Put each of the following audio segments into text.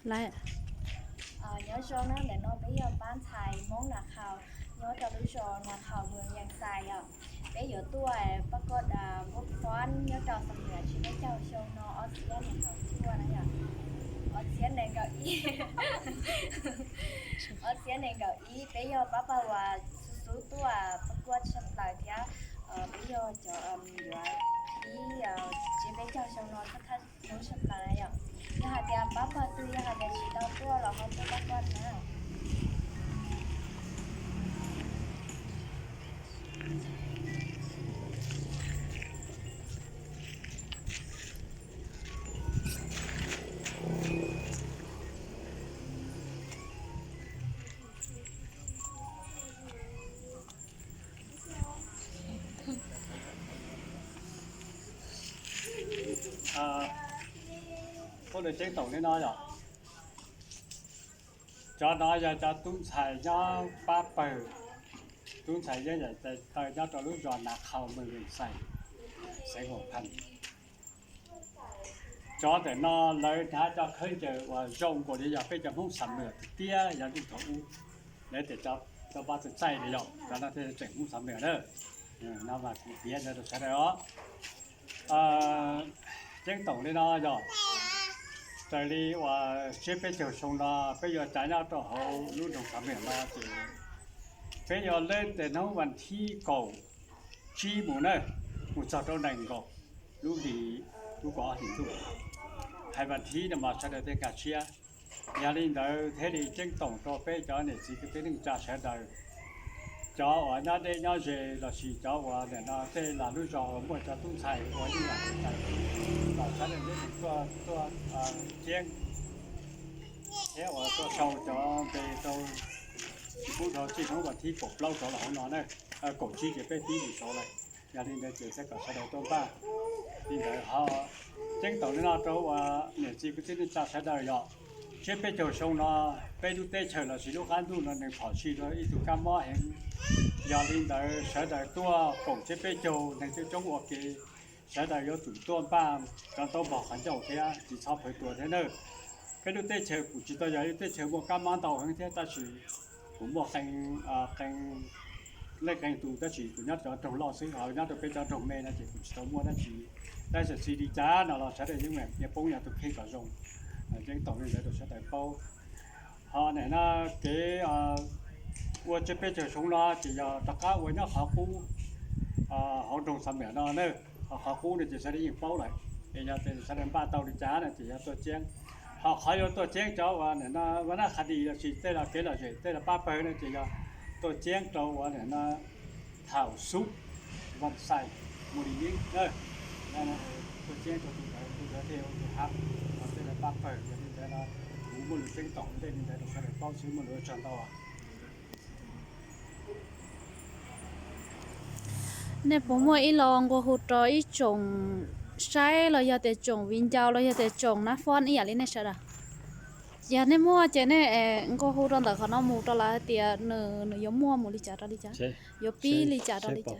Lawm. Nyob zoo na, ntawm no peb yog pab ntxhais Hmoob Nas Khau, nyob rau lub zos Nas Khau, moos Yees Xais os. Peb yuav tuaj pab kuaj da npub fab nyob rau Xam Nuam tsiab peb caug xyoo no ob txhiab nees nkaum cuaj na yom. Ob txhiab nees nkaum ib, ob txhiab nees nkaum ib peb yog pab pawg uas xub xub tuaj pab kuaj tshaj plaws thiab peb yog cov yuav ib tsiab peb caug xyoo no thaj thaj Hmoob tshaj plaws na yom. Yog hais tias pab pawg twg yog hais tias tsis tau tuaj los ho tuaj pab kuaj na. Ua lawv ceeb toom li no yom. Cov no yog cov tub ntxhais nyob pab pawg, tub ntxhais yeeb yam tais taw nyob rau lub zos Nas Khau, moos Yees Xais, xeev Huam Phas. Cov ntawm no lawv hnav cov khaub ncaws uas zoo nkaus li yog peb cov Hmoob Xam Nuam tiag tiag yog lub thaum ub. Lawv tias cov pab txaij txaij li yom, cov no thiaj tseem Hmoob Xam Nuam na. No mas kuv piav ntawd rau sawv daws os. Ceeb toom li no yog raws li uas tsiab peb caug xyoo no peb yuav cav nyob rau hauv lub nroog Xam Nuam no ces peb yuav leej tes hnub vas thib kaum tsib mus na, mus txog rau nees nkaum lub hlis, lub kaum ob hlis ntuj. Hais vas thib no mas sawv daws thiaj nkag siab. Yog li ntawd thiaj li ceeb toom rau peb cov niam txiv kwv tij neej tsa sawv daws, cov uas nyob deb nyob ze lossis cov uas nim no tej los lub zos uas muaj cov tub ntxhais uas yeej yam tais taw los sawv daws tuaj tuaj ceeb thiab uas tuaj sau cov npe rau tsis pub rau txij hnub vas thib kaum plaub rov los hauv no na, kaum tsib ces peb pib mus saud lawm. Yog li ntawd ces thiaj kom sawv daws tuaj npaj. Li ntawd ho ceeb toom li no rau uas niam txiv kwv tij neej tsa sawv daws yog, tsiab peb caug xyoo no peb lub teb chaws lossis lub qab ntuj no nws phom sij rau ib tug kab mob heev. Yog li ntawd sawv daws tuaj koom tsiab peb caug neeg coob coob ua ke, sawv daws yuav tsum tuaj npaj rau ntaub npog qhov ncauj thiab tsis txhob plhws tua thiab nawb. Peb lub teb chaws kuj tsis tau yog ib lub teb chaws muaj kab mob ntau heev thiab tab sis kuj muaj qee, qee leej qee tus tab sis kuj nyob cov nroog loj xwb, ho nyob rau peb cov nroog me no ces kuj tsis tau muaj dab tsi. Tab sis xij li cas no los sawv daws yeej meem cia poob yog tus kheej kom zoo. Ceeb toom li ntawd rau sawv daws paub. Ho nim no kev ua tsiab peb caug xyoo no ces yog rov qab ua nyob qhov qub hauv nroog Xam Nuam no na. Ho qhov qub no ces sawv daws yeej paub lawm, es yog tias sawv daws npaj tau li cas no ces yog tuaj ceeb. Ho qhov yuav tuaj ceeb cov uas nim no vaj nab qha dis lossis tej los kev lom zem tej los pab pawg no ces yog tuaj ceeb rau uas nim no Thảo Súp, Văn Xài, Mù Đi Nhín. Tuaj ceeb rau tus ntawd, tus ntawd thiaj ua tus hab, ho tej los pab pawg. Yog li ntawd no kuv muaj lus ceeb toom ua ntej li ntawd rau sawv daws paub xwb, muaj lus ua tsaug ntau. Nej puas muaj ib lo nqua hu rau ib tsoom saib los yog tias tsoom viv ncaus los yog tias tsoom nab fob ib yam li nej sawv daws? Yog nej muaj ces nej nqua hu rau ntawm qhov no mus rau lawv hais tias nws, nws yuav muaj mus li cas rau li cas, yuav pib li cas rau li cas.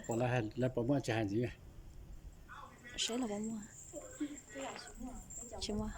Lawv puas muaj tsis hais ntxiv. Seb los puas muaj. Tsis muaj.